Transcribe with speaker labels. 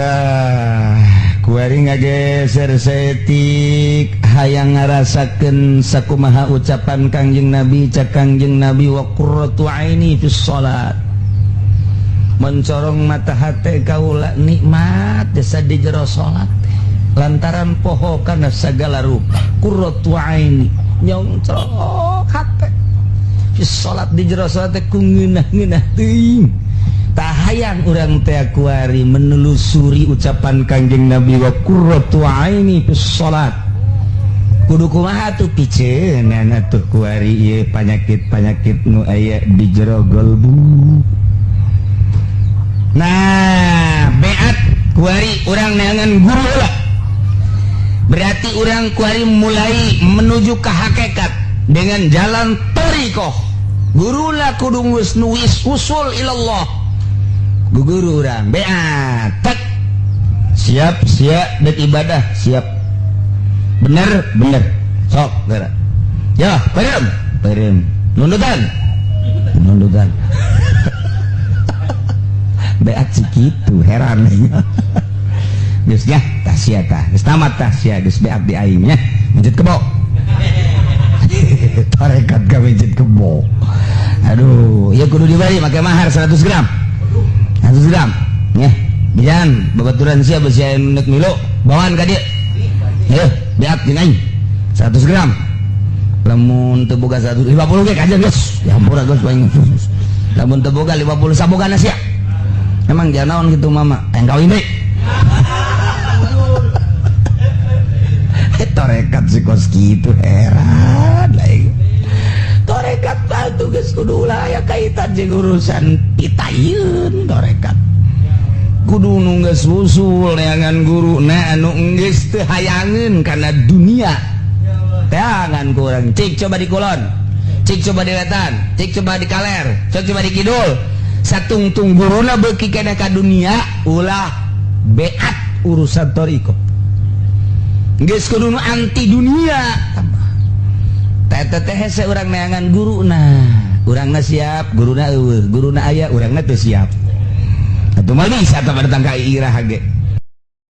Speaker 1: Tah kuari ngageser saeutik hayang ngarasakeun sakumaha ucapan Kangjeng Nabi, cak Kangjeng Nabi wa qurratu aini fis salat. Mencorong mata hate kaula nikmat jasa di jero salat lantaran poho kana sagala rupa. Qurratu aini nyongcrok hate fis salat di jero salat teh ku ngeunah-ngeunah teuing. Tah hayang urang teh kuari menelusuri ucapan Kangjeng Nabi wa qurratu aini fis salat. Kudu kumaha tuh piceunana tuh kuari ieu panyakit-panyakit nu aya di jero golbu. Nah, beat kuari urang neangan guru lah. Berarti urang kuari mulai menuju ke hakikat dengan jalan thariqoh. Guru lah kudu geus nuwis usul ilallah. Guru urang beat tek. Siap, siap dek ibadah, siap. Bener, bener. Sok geura. Ya, perem, perem. Nundutan. Nundutan. Beat si kitu heran. Geus nya tah sia tah. Geus tamat tah sia geus beat di aing nya. Mencet kebo. Tarekat ka mencet kebo. Aduh, ya kudu dibari make mahar 100 gram. 100 gram. Nya, bijan babaturan sia besi aya nek milu, bawaan ka dieu. Heuh, beat jeung aing. 100 gram. Lamun teu boga 150 ge kajeun geus. Ya ampun geus paling. Lamun teu boga 50 sabogana sia. Emang jangan naon gitu mama, yang kawin deui. Torekat si kos kitu heran lain. Torekat batu geus kudu ulah aya kaitan jeung urusan pitayeun torekat. Kudu nu geus usul neangan guruna anu geus teu hayangeun kana dunia. Teangan ku urang, cik coba di kulon, cik coba di wetan, cik coba di kaler, cik coba di kidul. Satungtung guruna beuki kana ka dunia ulah beat urusan thariqoh. Geus kudu nu anti dunia. Teh teh hese urang neangan guruna. Urangna siap, guruna eueuh, guruna aya, urangna teu siap. Atuh mah bisa tah datang ka irah ge.